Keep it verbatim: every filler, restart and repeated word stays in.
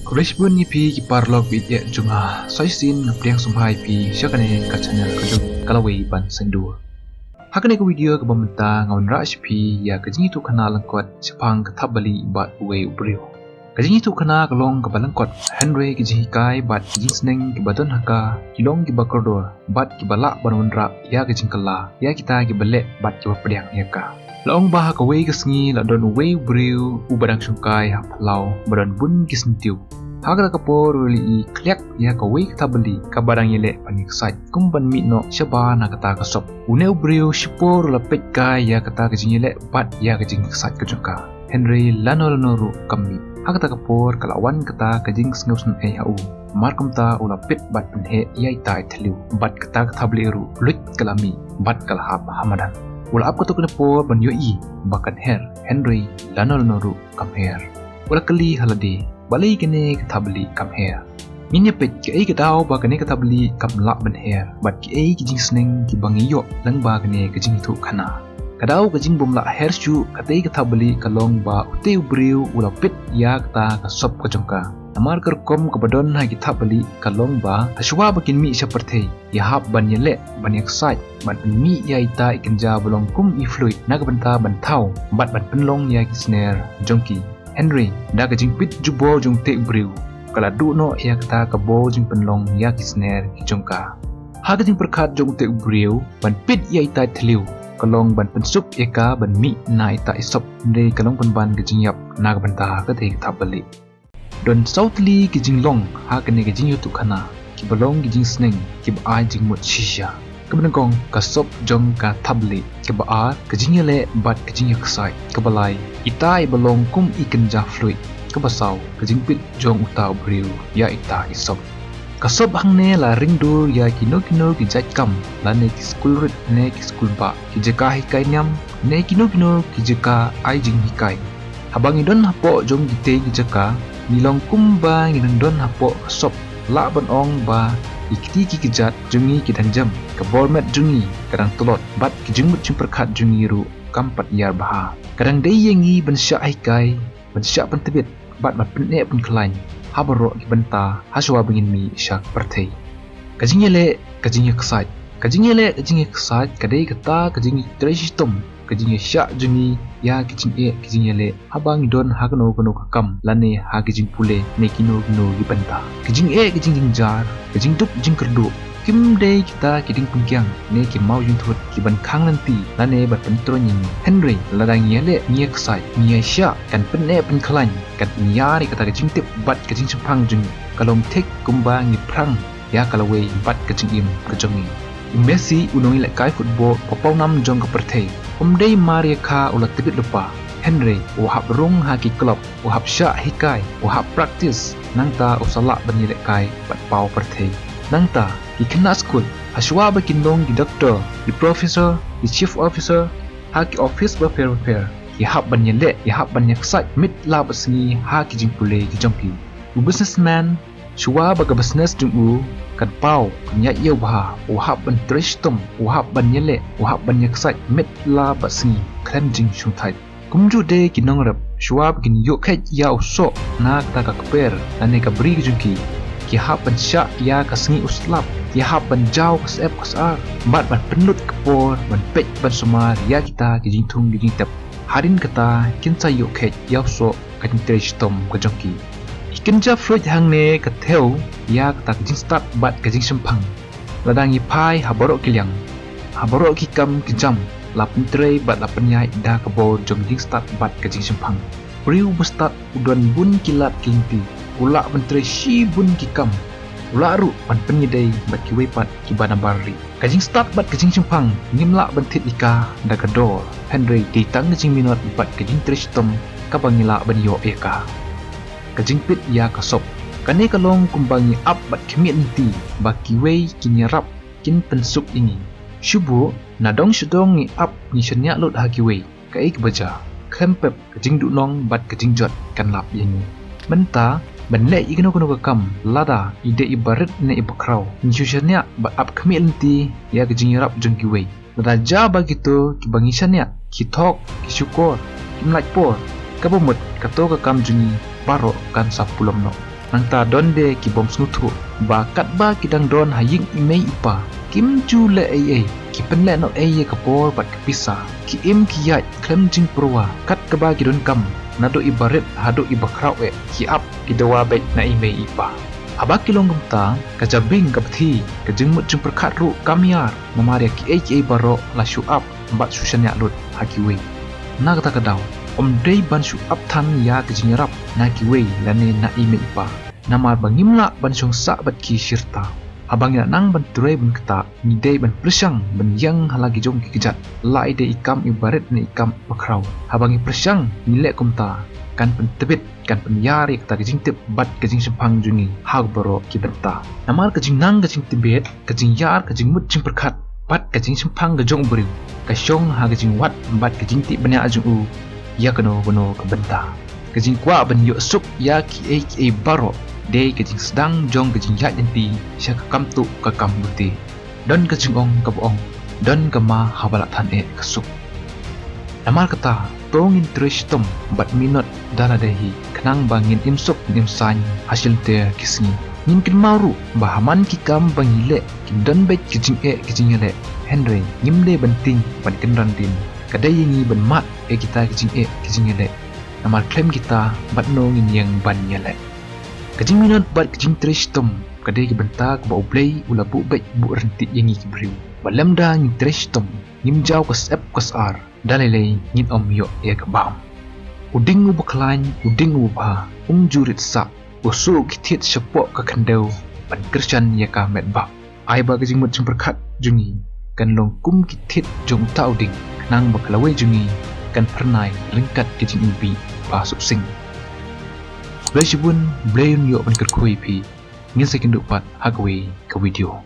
Khublei shibun ïa phi ki paralok baieit jong nga. Sa shisien nga pdiang sngewbha ïa phi sha kane ka channel ka jong Kalawei Ban Sngewdur. Ha kane ka video kaba mynta nga wanrah sha phi ïa ka jingïathuhkhana lyngkot shaphang ka thapbalieh bad uwei u briew. Ka jingïathuhkhana ka long kaba lyngkot, hynrei ka jinghikai bad ka jingsneng kiba don ha ka ki long kiba kordor bad kiba lah ban wanrah ïa ka jingkylla ïa kita kiba leh bad kiba pdiang ïa ka. La ong ba ha kawei ka sngi la don uwei u briew uba dang shongkai ha phyllaw ba don bun ki syntiew. Ha kata ka por u la ïohi khliak ïa kawei ka thapbalieh kaba dang ïaleh ban ïaksaid kum ban mih noh shabar na kata ka sop. Une u briew shipor u la peit kai ïa kata ka jingïaleh bad ïa ka jingïaksaid ka jong ka. Hynrei lano lano ruh kam mih. Ha kata ka por ka la wan kata ka jingsngewsynei ha u. Namar kumta u la peit bad pynheh ïa ita i thliew bad kata ka thapbalieh ruh luid ka la mih bad ka la hap ha madan. U la ap katto katne por ban ïohi ba kan her, hynrei lano lano ruh kam her. U la kylli ha lade, balei kane ka thapbalieh kam her? Ngin ïa peit kaei ka daw ba kane ka thapbalieh kam lah ban her bad kaei ki jingsneng kiba ngi ïoh lyngba kane ka jingïathuhkhana. Ka daw ka jingbym lah her shuh katei ka thapbalieh ka long ba utei u briew u la peit ïa kata ka sop ka jong ka. Namar ka rukom kaba don ha ki thapbalieh ka long ba hashwa ba kin mih sha pyrthei, ïa hap ban ïaleh ban ïaksaid bad ban mih ïa ita i kynja ba long kum i fluid na ka bynta ban thaw bad ban pynlong ïa ki sner jong ki. Hynrei da ka jingpeit jubor jong utei u briew, ka la duh noh ïa kata ka bor jingpynlong ïa ki sner ki jong ka. Ha ka jingpyrkhat jong utei u briew ban peit ïa ita i thliew, ka long ban pynsuk ïa ka ban mih na ita i sop, hynrei ka long pynban ka jingïap na ka bynta katei ka thapbalieh. Don saw tylli ki jinglong ha kane ka jingïathuhkhana kiba long ki jingsneng kiba ai jingmut shisha. Kaba nyngkong, ka sop jong ka thapbalieh. Kaba ar, ka jingïaleh bad ka jingïaksaid. Kaba lai, ita iba long kum i kynja fluid. Kaba saw, ka jingpeit jong uta u briew ïa ita i sop. Ka sop hangne la ring dur ïa kino kino ki jait kam, lane ki skul rit ne ki skul bah, ki jaka hikai niam ne kino kino ki jaka ai jinghikai. Haba ngi don hapoh jong kitei ki jaka, ngi long kumba ngi dang don hapoh ka sop. Lah ban ong ba ki kti ki kjat jong ngi ki dang jem, ka bor met jong ngi ka dang tlot bad ki jingmut jingpyrkhat jong ngi ruh kam pat ïar bha. Ka dang dei ïa ngi ban shah hikai, ban shah pyntbit bad ban pyneh pynkhlaiñ ha baroh ki bynta hashwa ba ngin mih sha ka pyrthei. Ka jingïaleh, ka jingïaksaid. Ka jingïaleh, ka jingïaksaid ka dei kata ka jingtrei shitom, ka jingïashah jong ngi ïa ka jingeh, ka jingïaleh haba ngi don ha kano kano ka kam lane ha ka jingpule ne kino kino ki bynta. Ka jingeh, ka jingjynjar, ka jingduk jingkyrduh, kim dei kita ki diengpyngkiang ne ki maw jingthut ki ban khang lynti lane ban pyntroiñ ïa ngi. Hynrei lada ngi ïaleh, ngi ïaksaid, ngi ïashah, kan pyneh pynkhlaiñ, kan pynïar ïa kata ka jingtip bad ka jingshemphang jong ngi. Ka long thik kumba ngi phrang ïa ka lawei bad ka jingim ka jong ngi. U Messi, u nongïalehkai football ba pawnam jong ka pyrthei, um dei mar ïa ka u la tbit lypa, hynrei u hap rung ha ki club, u hap shah hikai, u hap practice, nangta u sa lah ban ïalehkai bad paw pyrthei. Nangta ki khynnah skul, hashwa ba kin long ki doctor, ki professor, ki chief officer ha ki office bapher bapher, ki hap ban ïaleh, ki hap ban ïaksaid miet la bad sngi ha ki jingpule ki jong ki. U businessman, shuwa ba ka business jong u kan paw, kan ïaid ïew bha, u hap ban trei shitom, u hap ban ïaleh, u hap ban ïaksaid miet la bad sngi khlem jingshngaiñ. Kumjuh de ki nongrep, shuwa ba kin ïoh kheit ïa u soh na kata ka kper lane ka bri ka jong ki, ki hap ban shah ïa ka sngi u slap, ki hap ban jaw ka syep ka sar bad ban pynlut ka por ban peit ban sumar ïa kita ki jingthung ki jingtep. Hadien kata kin sa ïoh kheit ïa u soh ka jingtrei shitom ka jong ki. Ki kynja fluid hangne ka thew ïa kata ka jingstad bad ka jingshemphang. Lada ngi phai ha baroh ki liang, ha baroh ki kam ki jam, la pyntrei bad la pynïaid da ka bor jong jingstad bad ka jingshemphang. Briew ba stad u don bun ki lad ki lynti, u lah ban trei shibun ki kam, u lah ruh ban pynïadei bad kiwei pat kiba nabar rieh. Ka jingstad bad ka jingshemphang ngim lah ban thied ïa ka da ka dor, hynrei dei tang ka jingminot bad ka jingtrei shitom kaba ngi lah ban ïoh ïa ka. Ka jingpeit ïa ka sop. Kane ka long kumba ngi ap bad khmih lynti ba kiwei kin ïarap, kin pynsuk ïa ngi. Shu buh, nadong shadong ngi ap, ngi shaniah lut ha kiwei. Kaei kaba jia, khlem pep ka jingduhnong bad ka jingjot kan lap ïa ngi. Mynta, ban leh ïa kano kano ka kam, lada i dei iba rit ne iba khraw, ngi shu shaniah bad ap khmih lynti ïa ka jingïarap jong kiwei. Lada jia ba kito kiba ngi shaniah ki thok, ki shukor, kim lait por, kaba mut kato ka kam jong ngi baroh kan sa pulom noh. Nangta don de ki bym sngewthuh ba katba ki dang don ha ïing i mei i pa, kim ju leh ei ei, ki pynleh noh ei ïa ka por bad ka pisa, ki im ki ïaid khlem jingpyrwa, kat kaba ki donkam, naduh i barit haduh i bakhraw eh, ki ap ki dawa beit na i mei i pa. Haba ki long kumta, ka jabieng ka bthie, ka jingmut jingpyrkhat ruh kam ïar, namar ïa kiei kiei baroh la shu ap bad shu shaniah lut ha kiwei. Na kata ka daw, ym dei ban shu ap than ïa ka jingïarap na kiwei lane na i mei i pa, namar ba ngim lah ban shong sah bad ki shirta. Haba ngi la nang ban trei ban ktah, ngi dei ban pyrshang ban ïeng ha la ki jong ki kjat, la i dei i kam i barit ne i kam i bakhraw. Haba ngi pyrshang ngi leh kumta, kan pyntbit, kan pynïar ïa kata ka jingtip bad ka jingshemphang jong ngi ha baroh ki bynta. Namar ka jingnang ka jingtbit, ka jingïar, ka jingmut jingpyrkhat bad ka jingshemphang ka jong u briew, ka shong ha ka jingwad bad ka jingtip bniah jong u ïa kano kano ka bynta. Ka jingkwah ban ïoh suk ïa kiei kiei baroh, dei ka jingsdang jong ka jingïaid lynti sha ka kam tuh ka kam lynti. Don ka jingong kaba ong, don ka ma haba la than eh ka suk. Namar kata, to ngin trei shitom bad minot da lade hi, khnang ba ngin im suk ngin im saiñ ha shilynter ki sngi. Ngin kynmaw ruh ba ha man ki kam ba ngi leh, kim don beit ki jingeh ki jingïaleh. Hynrei ngim dei ban tieng ban kynran dien. Ka dei ïa ngi ban mad ïa kita ki jingeh ki jingïaleh. Namar khlem kita, bad no ngin ïeng ban ïaleh. Ka jingminot bad ka jingtrei shitom ka dei ka bynta kaba U Blei u la buh beit buh ryntih ïa ngi ki briew. Ba lymda ngi trei shitom, ngim jaw ka syep ka sar, da lei lei ngin ym ïoh ïa ka bam. U dieng uba khlaiñ, u dieng uba bha, um ju rit sah, u suh ki thied shapoh ka khyndew ban kyrshan ïa ka met bak. Ai ba ka jingmut jingpyrkhat jong ngi kan long kum ki thied jong uta u dieng, khnang ba ka lawei jong ngi kan phyrnai ryngkat ka jingim bih ba suk sing. Khublei shibun, Blei un ïoh ban kyrkhu ïa phi. Ngin sa ïakynduh pat ha kawei ka video.